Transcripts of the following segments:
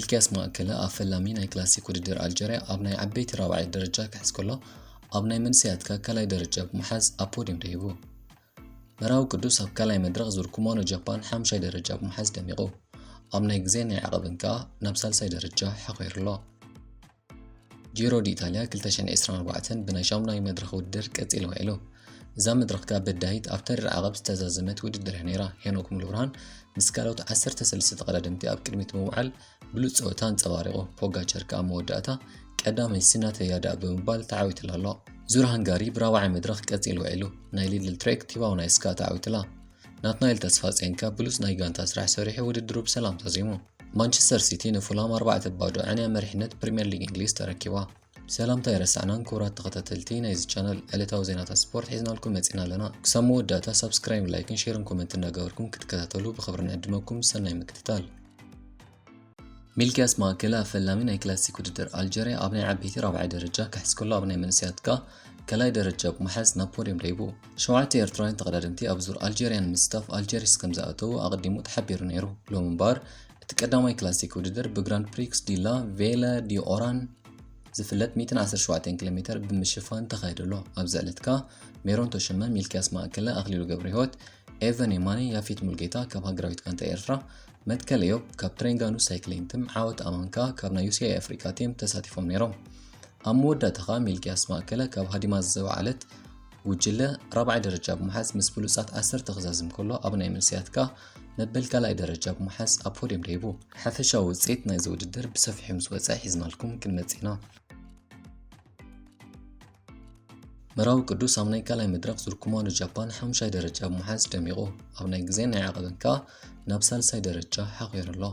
ሚልክያስ ማእከለ ኣብ ፈላሚ ናይ ክላሲክ ውድድር ኣልጀርያ ኣብ ናይ ዓበይቲ ራብዓይ ደረጃ ክሕዝ ከሎ፣ ኣብ ናይ መንእሰያት ከኣ ካልኣይ ደረጃ ብምሓዝ ኣብ ፖድዮም ደይቡ። መርሃዊ ቅዱስ ኣብ ካልኣይ መድረኽ ዙር ኩማኖ ጃፓን ሓምሻይ ደረጃ ብምሓዝ ደሚቑ፣ ኣብ ናይ ግዜ ናይ ዓቐብን ከኣ ናብ ሳልሳይ ደረጃ ሓኾይሩ ኣሎ። ጂሮ ዲኢታልያ ክልተ ሽሕን ዕስራን ኣርባዕተን ብናይ ሻሙናይ መድረኽ ውድድር ቀጺሉ ውዒሉ። እዛ መድረኽ ከኣ በዳሂት ኣብ ተሪር ዓቐብ ዝተዛዘመት ውድድር እያ ነይራ። ሄኖክ ሙሉብርሃን ምስ ካልኦት ዓሰርተ ሰለስተ ተቐዳደምቲ ኣብ ቅድሚት ብምውዓል ብሉጽ ጸወታ ኣንጸባሪቑ። ፖጋቸር ከኣ ኣብ መወዳእታ ቀዳመይቲ ናተይ እያ ደኣ ብምባል ተዓዊትላ ኣሎ። ዙር ሃንጋሪ ብራብዓይ መድረኽ ቀጺሉ ውዒሉ። ናይ ሊድል ትሬክ ቲባው ናይስ ከኣ ተዓዊትላ። ናትናኤል ተስፋጽዮን ከኣ ብሉጽ ናይ ጋንታ ስራሕ ሰሪሑ ውድድሩ ብሰላም ዛዚሙ። ማንቸስተር ሲቲ ንፉላም ኣርባዕተ ባዶ ዕንያ መሪሕነት ፕሪምየር ሊግ እንግሊዝ ተረኪባ። ሰላምታ ኣይረሳዕናን ክቡራት ተኸታተልቲ ናይዚ ቻነል፣ ዕለታዊ ዜናታት ስፖርት ሒዝናልኩም መጺና ኣለና። ክሳብ መወዳእታ ሳብስክራይብ፣ ላይክን ሼርን ኮመንት እንዳገበርኩም ክትከታተሉ ብኽብሪ ንዕድመኩም። ሰናይ ምክትታል። ሚልክያስ ማእከለ ኣብ ፈላሚ ናይ ክላሲክ ውድድር ኣልጀርያ ኣብ ናይ ዓበይቲ ራብዓይ ደረጃ ክሕዝ ከሎ፣ ኣብ ናይ መንእሰያት ከኣ ካልኣይ ደረጃ ብምሓዝ ናብ ፖድዮም ደይቡ። ሸውዓተ ኤርትራውያን ተቐዳደምቲ ኣብ ዙር ኣልጀርያ ንምስታፍ ኣልጀሪስ ከም ዝኣተዉ ኣቐዲሙ ተሓቢሩ ነይሩ። ሎሚ እምበኣር እቲ ቀዳማይ ክላሲክ ውድድር ብግራንድ ፕሪክስ ዲላ ቬለ ዲ ኦራን ዝፍለጥ ሚእትን ዓሰርተ ሸውዓተን ኪሎ ሜተር ብምሽፋን ተኻይዱ ኣሎ። ኣብዚ ዕለት ከኣ ሜሮን ተሾመ፣ ሚልክያስ ማእከለ፣ ኣኽሊሉ ገብረህይወት፣ ኤቨን የማነ፣ ያፌት ሙልጌታ ካብ ሃገራዊት ጋንታ ኤርትራ፣ መትከል እዮብ ካብ ትሬንጋኑ ሳይክሊን ቲም፣ ዓወት ኣማን ከኣ ካብ ናይ ዩሲኣይ ኣፍሪቃ ቲም ተሳቲፎም ነይሮም። ኣብ መወዳእታ ከኣ ሚልክያስ ማእከለ ካብ ሃዲማ ዝተባዕለት ጉጅለ ራብዓይ ደረጃ ብምሓዝ ምስ ብሉጻት ዓሰርተ ክዛዝም ከሎ፣ ኣብ ናይ መንእሰያት ከኣ መበል ካልኣይ ደረጃ ብምሓዝ ኣብ ፖድዮም ደይቡ። ሓፈሻዊ ውጽኢት ናይዚ ውድድር ብሰፊሑ ምስ ወጸ ሒዝናልኩም ክንመጽእ ኢና። መርሃዊ ቅዱስ ኣብ ናይ ካልኣይ መድረኽ ዙር ኩማኖ ጃፓን ሓሙሻይ ደረጃ ብምሓዝ ደሚቑ፣ ኣብ ናይ ግዜን ናይ ዓቐብን ከኣ ናብ ሳልሳይ ደረጃ ሓኾይሩ ኣሎ።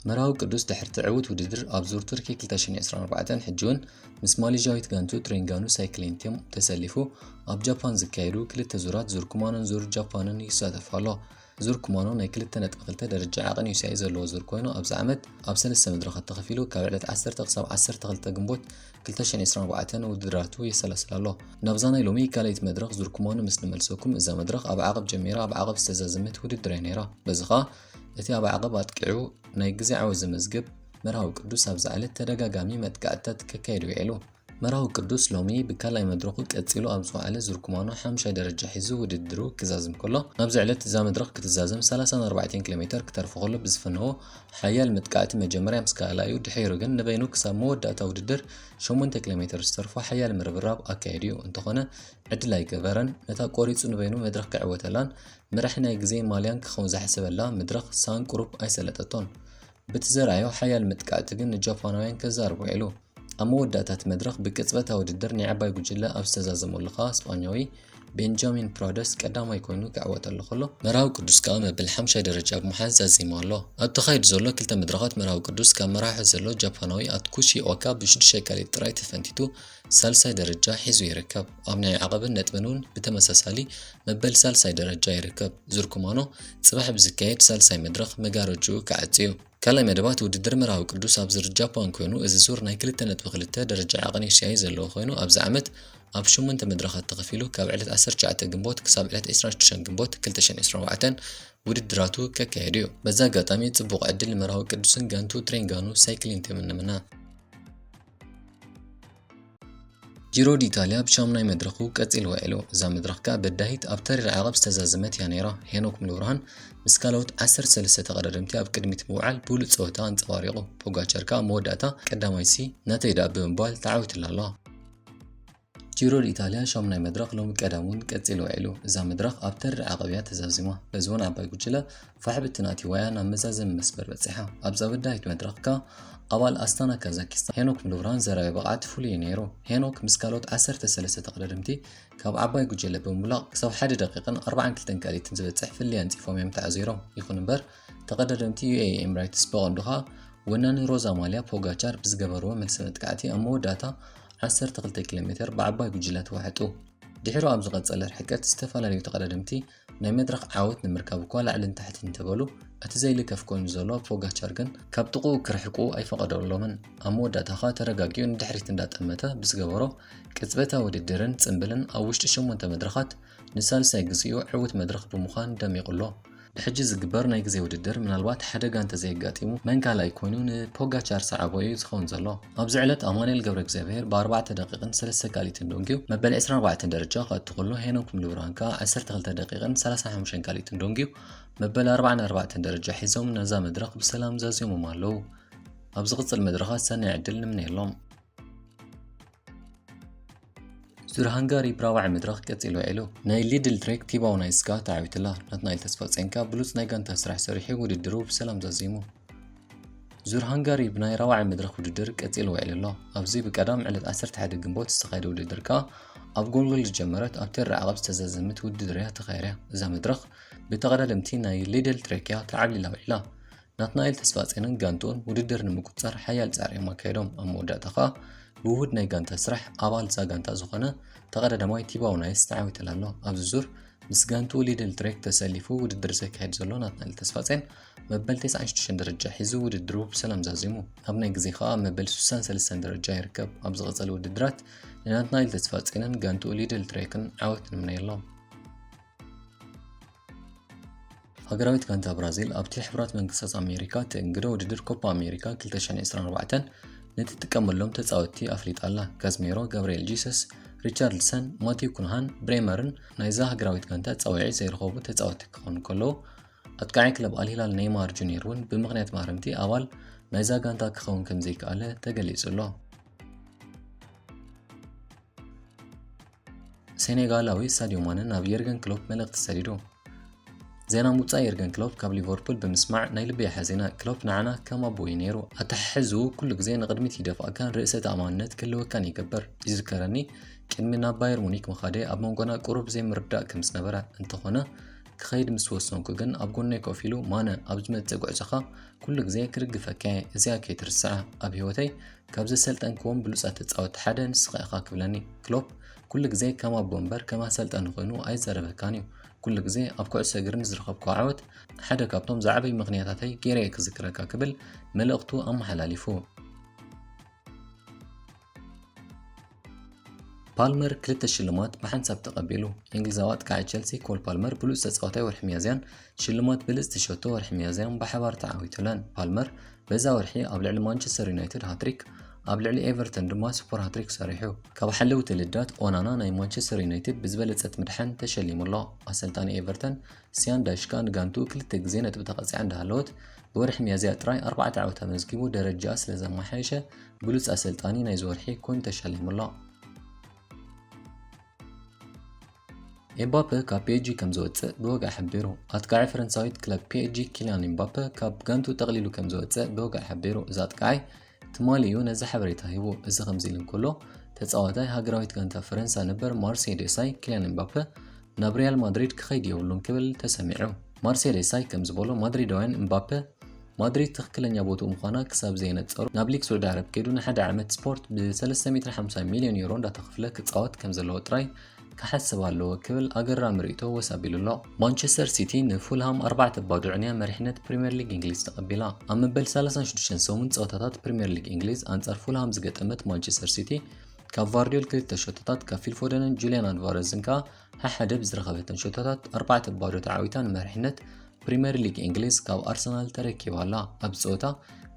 መርሃዊ ቅዱስ ድሕርቲ ዕዉት ውድድር ኣብ ዙር ቱርኪ ክልተ ሽሕን ዕስራን ኣርባዕተን፣ ሕጂ እውን ምስ ማሌዥያዊት ጋንቱ ትሬንጋኑ ሳይክሊን ቲም ተሰሊፉ ኣብ ጃፓን ዝካየዱ ክልተ ዙራት ዙር ኩማኖን ዙር ጃፓንን ይሳተፍ ኣሎ። ዙር ኩማኖ ናይ ክልተ ነጥቢ ክልተ ደረጃ ዓቐን ዩሲኣይ ዘለዎ ዙር ኮይኑ፣ ኣብዚ ዓመት ኣብ ሰለስተ መድረኻት ተኸፊሉ ካብ ዕለት ዓሰርተ ክሳብ ዓሰርተ ክልተ ግንቦት ክልተ ሽሕን ዕስራን ኣርባዕተን ውድድራቱ የሰላስል ኣሎ። ናብዛ ናይ ሎሚ ካልኣይቲ መድረኽ ዙር ኩማኖ ምስ ንመልሰኩም፣ እዛ መድረኽ ኣብ ዓቐብ ጀሚራ ኣብ ዓቐብ ዝተዛዘመት ውድድር እያ ነይራ። በዚ ኸኣ እቲ ኣብ ዓቐብ ኣጥቂዑ ናይ ግዜ ዓወት ዘመዝግብ መርሃዊ ቅዱስ፣ ኣብዚ ዕለት ተደጋጋሚ መጥቃዕትታት ከካይድ ውዒሉ። መርሃዊ ቅዱስ ሎሚ ብካልኣይ መድረኹ ቀጺሉ ኣብ ዝወዓለ ዙር ኩማኖ ሓሙሻይ ደረጃ ሒዙ ውድድሩ ክዛዝም ከሎ፣ ኣብዚ ዕለት እዛ መድረኽ ክትዛዘም ሰላሳን ኣርባዕተን ኪሎ ሜተር ክተርፎ ከሎ ብዝፈነዎ ሓያል መጥቃዕቲ መጀመርያ ምስ ካልኣዩ፣ ድሒሩ ግን ንበይኑ ክሳብ መወዳእታ ውድድር ሸሞንተ ኪሎ ሜተር ዝተርፎ ሓያል ምርብራብ ኣካይዱ እዩ። እንተኾነ ዕድል ኣይገበረን። ነታ ቆሪጹ ንበይኑ መድረኽ ክዕወተላን መራሒ ናይ ግዜ ማልያን ክኸውን ዝሓሰበላ መድረኽ ሳን ቁሩብ ኣይሰለጠቶን። በቲ ዘርኣዮ ሓያል መጥቃዕቲ ግን ንጃፓናውያን ከዛርብ ውዒሉ። ኣብ መወዳእታ እቲ መድረኽ ብቅጽበታዊ ውድድር ናይ ዓባይ ጉጅለ ኣብ ዝተዛዘመሉ ከኣ፣ ስጳኛዊ ቤንጃሚን ፕራደስ ቀዳማይ ኮይኑ ክዕወተሉ ከሎ፣ መርሃዊ ቅዱስ ከኣ መበል ሓሙሻይ ደረጃ ብምሓዝ ዛዚሙ ኣሎ። ኣብ ተኻይዱ ዘሎ ክልተ መድረኻት መርሃዊ ቅዱስ ካብ መራሒ ዘሎ ጃፓናዊ ኣትኩሺ ኦካ ብሽዱሽተ ካሬት ጥራይ ተፈንቲቱ ሳልሳይ ደረጃ ሒዙ ይርከብ። ኣብ ናይ ዓቐብን ነጥብን እውን ብተመሳሳሊ መበል ሳልሳይ ደረጃ ይርከብ። ዙር ኩማኖ ጽባሕ ብዝካየድ ሳልሳይ መድረኽ መጋረጅኡ ክዓጽ እዩ። ካልኣይ መደባት ውድድር መርሃዊ ቅዱስ ኣብ ዙር ጃፓን ኮይኑ፣ እዚ ዙር ናይ ክልተ ነጥቢ ክልተ ደረጃ ዓቐን ዩሲኣይ ዘለዎ ኮይኑ፣ ኣብዚ ዓመት ኣብ ሸሞንተ መድረኻት ተኸፊሉ ካብ ዕለት ዓሰርተ ትሽዓተ ግንቦት ክሳብ ዕለት ዕስራን ሽዱሽተን ግንቦት ክልተ ሽሕን ዕስራን ኣርባዕተን ውድድራቱ ከካየድ እዩ። በዚ ኣጋጣሚ ጽቡቕ ዕድል ንመርሃዊ ቅዱስን ጋንቱ ትሬንጋኑ ሳይክሊን ቲምን ንምነ። ጂሮ ዲኢታልያ ብሻሙናይ መድረኹ ቀጺሉ ውዒሉ። እዛ መድረኽ ከኣ በዳሂት ኣብ ተሪር ዓቐብ ዝተዛዘመት እያ ነይራ። ሄኖክ ሙሉብርሃን ምስ ካልኦት ዓሰርተ ሰለስተ ተቐዳደምቲ ኣብ ቅድሚት ምውዓል ብሉጽ ጸወታ ኣንጸባሪቑ። ፖጋቸር ከኣ መወዳእታ ቀዳማይሲ ናተይ ደኣ ብምባል ተዓዊትላ ኣሎ። ጂሮ ዲኢታልያ ሻሙናይ መድረኽ ሎሚ ቀዳም እውን ቀጺሉ ውዒሉ። እዛ መድረኽ ኣብ ተሪር ዓቐብ እያ ተዛዚማ። በዚ እውን ዓባይ ጉጅለ ፋሕ ብትን ኣትይዋ እያ ናብ መዛዘሚ መስመር በጺሓ። ኣብዛ በዳሂት መድረኽ ከኣ ኣባል ኣስታና ካዛኪስታን ሄኖክ ሙሉብርሃን ዘርኣዮ ብቕዓት ፍሉይ እዩ ነይሩ። ሄኖክ ምስ ካልኦት ዓሰርተ ሰለስተ ተቐዳደምቲ ካብ ዓባይ ጉጅለ ብምብላቕ ክሳብ ሓደ ደቂቕን ኣርባዓን ክልተን ካልኢትን ዝበጽሕ ፍልልይ ኣንጺፎም እዮም ተዓዚሮም። ይኹን እምበር፣ ተቐዳደምቲ ዩኤኢ ኤምሬትስ ብቐንዱ ኸኣ ወናኒ ሮዛ ማልያ ፖጋቻር ብዝገበርዎ መልሲ መጥቃዕቲ ኣብ መወዳእታ ዓሰርተ ክልተ ኪሎ ሜተር ብዓባይ ጉጅለ ተዋሕጡ። ድሒሩ ኣብ ዝቐጸለ ርሕቀት ዝተፈላለዩ ተቐዳደምቲ ናይ መድረኽ ዓወት ንምርካብ እኳ ላዕልን ታሕትን እንተበሉ፣ እቲ ዘይልከፍ ኮይኑ ዘሎ ፖጋቻር ግን ካብ ጥቕኡ ክርሕቁ ኣይፈቐደሎምን። ኣብ መወዳእታ ኸኣ ተረጋጊኡ ንድሕሪት እንዳጠመተ ብዝገበሮ ቅጽበታዊ ውድድርን ጽምብልን ኣብ ውሽጢ ሸሞንተ መድረኻት ንሳልሳይ ግዜኡ ዕዉት መድረኽ ብምዃን ደሚቑ ኣሎ። ሕጂ ዝግበር ናይ ግዜ ውድድር ምናልባት ሓደጋ እንተዘየጋጢሙ መን ካልኣይ ኮይኑ ንፖጋቻር ሰዓቦ እዩ ዝኸውን ዘሎ። ኣብዚ ዕለት ኣማኑኤል ገብረ እግዚኣብሔር ብኣርባዕተ ደቂቕን ሰለስተ ካልኢትን ደንጊዩ መበል ዕስራን ኣርባዕተን ደረጃ ክኣቱ ከሎ ሄኖክ ምሉብርሃን ከኣ ዓሰርተ ክልተ ደቂቕን ሰላሳን ሓሙሽተን ካልኢትን ደንጊዩ መበል ኣርባዓን ኣርባዕተን ደረጃ ሒዞም ነዛ መድረኽ ብሰላም ዛዚሞም ኣለዉ። ኣብ ዝቕጽል መድረኻት ሰናይ ዕድል ንምነየሎም። ዙር ሃንጋሪ ብራብዓይ መድረኽ ቀጺሉ ውዒሉ። ናይ ሊድል ትሬክ ቲባው ናይስ ከኣ ተዓዊትላ። ናትናኤል ተስፋጽዮን ከኣ ብሉጽ ናይ ጋንታ ስራሕ ሰሪሑ ውድድሩ ብሰላም ዛዚሙ። ዙር ሃንጋሪ ብናይ ራብዓይ መድረኽ ውድድር ቀጺሉ ውዒሉ ኣሎ። ኣብዚ ብቀዳም ዕለት ዓሰርተ ሓደ ግንቦት ዝተኻየደ ውድድር ከኣ ኣብ ጎልጎል ዝጀመረት ኣብ ተራ ዓቐብ ዝተዛዘመት ውድድር እያ ተኻይዳ። እዛ መድረኽ ብተቐዳደምቲ ናይ ሊድል ትሬክ እያ ተዓብሊላ ውዒላ። ናትናኤል ተስፋጽዮንን ጋንትኡን ውድድር ንምቁጽጻር ሓያል ጻዕሪ እዮም ኣካይዶም። ኣብ መወዳእታ ከኣ ብውሁድ ናይ ጋንታ ስራሕ ኣባል እዛ ጋንታ ዝኾነ ተቐዳዳማይ ቲባው ናይስ ተዓዊትላ ኣሎ። ኣብዚ ዙር ምስ ጋንትኡ ሊድል ትሬክ ተሰሊፉ ውድድር ዘካይድ ዘሎ ናትናኤል ተስፋጽዮን መበል ተስዓን ሽዱሽተን ደረጃ ሒዙ ውድድሩ ብሰላም ዛዚሙ። ኣብ ናይ ግዜ ከኣ ኣብ መበል ስሳን ሰለስተን ደረጃ ይርከብ። ኣብ ዝቐጸለ ውድድራት ንናትናኤል ተስፋጽዮንን ጋንትኡ ሊድል ትሬክን ዓወት ንምነየሎም። ሃገራዊት ጋንታ ብራዚል ኣብቲ ሕቡራት መንግስታት ኣሜሪካ እተእንግዶ ውድድር ኮፓ ኣሜሪካ ክልተ ሽሕን ዕስራን ኣርባዕተን ንትጥቀመሎም ተጻወትቲ ኣፍሊጣ ኣላ። ካዝሜሮ፣ ጋብርኤል ጂሰስ፣ ሪቻርልሰን፣ ማቲው ኩንሃን ብሬመርን ናይዛ ሃገራዊት ጋንታ ጻውዒት ዘይረኸቡ ተጻወትቲ ክኾኑ ከለዉ፣ ኣጥቃዓይ ክለብ ኣልሂላል ኔይማር ጁኒየር እውን ብምኽንያት ማህረምቲ ኣባል ናይዛ ጋንታ ክኸውን ከምዘይከኣለ ተገሊጹ ኣሎ። ሴኔጋላዊ ሳድዮ ማነ ናብ የርገን ክሎፕ መልእኽቲ ሰዲዱ። ዜና ምውጻእ የርገን ክሎፕ ካብ ሊቨርፑል ብምስማዕ ናይ ልበይ ሓዚነ። ክሎፕ ንዓና ከም ኣቦ እዩ ነይሩ። ኣተሓሕዝኡ ኩሉ ግዜ ንቕድሚት ይደፍኣካን ርእሰ ተኣማንነት ክህልወካን ይገብር። ይዝከረኒ ቅድሚ ናብ ባየር ሙኒክ ምኻደይ ኣብ መንጎና ቁሩብ ዘይምርድዳእ ከም ዝነበረ፣ እንተኾነ ክኸይድ ምስ ወሰንኩ ግን ኣብ ጎነይ ኮፍ ኢሉ ማነ ኣብ ዝመጽእ ጉዕዞኻ ኩሉ ግዜ ክድግፈካ እየ። እዚኣ ከይትርስዓ። ኣብ ህይወተይ ካብ ዘሰልጠንክዎም ብሉጻት ተጻወትቲ ሓደ ንስኻ ኢኻ ክብለኒ። ክሎፕ ኩሉ ግዜ ከም ኣቦ እምበር ከም ኣሰልጣኒ ኮይኑ ኣይዛረበካን እዩ። ኩሉ ግዜ ኣብ ኩዕሶ እግሪ ንዝረኸብክዎ ዓወት ሓደ ካብቶም ዝዓበዩ ምኽንያታተይ ገይረ እየ ክዝክረካ ክብል መልእኽቱ ኣመሓላሊፉ። ፓልመር ክልተ ሽልማት ብሓንሳብ ተቐቢሉ። እንግሊዛዊ ኣጥቃዒ ቸልሲ ኮል ፓልመር ብሉጽ ተጻዋታይ ወርሒ ሚያዝያን ሽልማት ብልጽቲ ሸቶ ወርሒ ሚያዝያን ብሓባር ተዓዊቱለን። ፓልመር በዛ ወርሒ ኣብ ልዕሊ ማንቸስተር ዩናይትድ ሃትሪክ፣ ኣብ ልዕሊ ኤቨርተን ድማ ሱፐር ሃትሪክ ሰሪሑ። ካብ ሓለውቲ ልዳት ኦናና ናይ ማንቸስተር ዩናይትድ ብዝበለጸት ምድሓን ተሸሊሙ ኣሎ። ኣሰልጣኒ ኤቨርተን ሲያን ዳይሽ ከኣ ንጋንትኡ ክልተ ግዜ ነጥቢ ተቐጺዓ እንዳሃለወት ብወርሒ ሚያዝያ ጥራይ ኣርባዕተ ዓወት ኣመዝጊቡ ደረጃኣ ስለ ዘመሓየሸ ብሉጽ ኣሰልጣኒ ናይዚ ወርሒ ኮይኑ ተሸሊሙ ኣሎ። ኤምባፔ ካብ ፒኤስጂ ከም ዝወጽእ ብወግዒ ሓቢሩ። ኣጥቃዒ ፈረንሳዊት ክለብ ፒኤስጂ ኪልያን ኤምባፔ ካብ ጋንቱ ጠቕሊሉ ከም ዝወጽእ ብወግዒ ሓቢሩ። እዚ ኣጥቃዓይ ትማሊ እዩ ነዚ ሓበሬታ ሂቡ። እዚ ከምዚ ኢሉ እንከሎ፣ ተጻዋታይ ሃገራዊት ጋንታ ፈረንሳ ነበር ማርሴይ ዴሳይ ኪልያን ኤምባፔ ናብ ሪያል ማድሪድ ክኸይድ የብሉን ክብል ተሰሚዑ። ማርሴይ ዴሳይ ከም ዝበሎ፣ ማድሪዳውያን ኤምባፔ ማድሪድ ትኽክለኛ ቦትኡ ምዃና ክሳብ ዘየነጸሩ ናብ ሊግ ስዑዲ ዓረብ ከይዱ ንሓደ ዓመት ስፖርት ብ ሰለስተ ሚእትን ሓምሳን ሚልዮን ዩሮ እንዳተኸፍለ ክጻወት ከም ዘለዎ ጥራይ ክሓስብ ኣለዎ ክብል ኣገራሚ ርእይቶ ወስ ኣቢሉ ኣሎ። ማንቸስተር ሲቲ ንፉልሃም ኣርባዕተ ባዶ ዕንያ መሪሕነት ፕሪምየር ሊግ እንግሊዝ ተቐቢላ። ኣብ መበል ሰላሳን ሽዱሽተን ሰሙን ጸወታታት ፕሪምየር ሊግ እንግሊዝ ኣንጻር ፉልሃም ዝገጠመት ማንቸስተር ሲቲ ካብ ቫርዲዮል ክልተ ሸቶታት ካብ ፊል ፎደንን ጁልያን ኣልቫረዝን ከኣ ሓሓደ ብዝረኸበተን ሸቶታት ኣርባዕተ ባዶ ተዓዊታ ንመሪሕነት ፕሪምየር ሊግ እንግሊዝ ካብ ኣርሰናል ተረኪባ ኣላ። ኣብዚ ጸወታ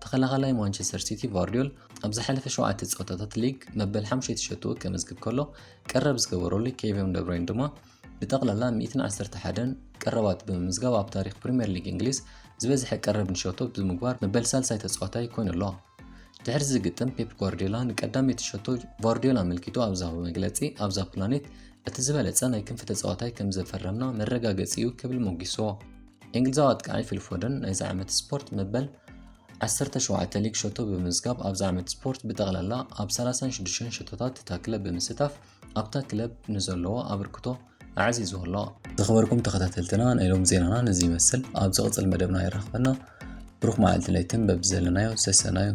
ተኸላኻላይ ማንቸስተር ሲቲ ቫርዲዮል ኣብ ዝሓለፈ ሸውዓተ ጸወታታት ሊግ መበል ሓሙሽተ ሸቶኡ ከመዝግብ ከሎ፣ ቀረብ ዝገበረሉ ኬቨን ደብሮይን ድማ ብጠቕላላ ሚእትን ዓሰርተ ሓደን ቀረባት ብምምዝጋብ ኣብ ታሪኽ ፕሪምየር ሊግ እንግሊዝ ዝበዝሐ ቀረብ ንሸቶ ብምግባር መበል ሳልሳይ ተጻዋታይ ኮይኑ ኣሎ። ድሕሪ እዚ ግጥም ፔፕ ጓርዲዮላ ንቀዳመይቲ ሸቶ ቫርዲዮል ኣመልኪቱ ኣብ ዝሃቦ መግለጺ፣ ኣብዛ ፕላኔት እቲ ዝበለጸ ናይ ክንፊ ተጻዋታይ ከም ዘፈረምና መረጋገጺ እዩ ክብል ሞጊስዎ። እንግሊዛዊ ኣጥቃዓይ ፊል ፎደን ናይዚ ዓመት ስፖርት መበል ዓሰርተ ሸውዓተ ሊግ ሸቶ ብምምዝጋብ ኣብዚ ዓመት ስፖርት ብጠቕላላ ኣብ ሰላሳን ሽዱሽተን ሸቶታት እታ ክለብ ብምስታፍ ኣብታ ክለብ ንዘለዎ ኣበርክቶ ኣዕዚዝዎ ኣሎ። ዝኸበርኩም ተኸታተልትና ናይ ሎም ዜናና ነዚ ይመስል። ኣብ ዝቕጽል መደብና ይራኽበና። ብሩኽ መዓልቲ ለይትን በብዘለናዮ ሰሰናዩ።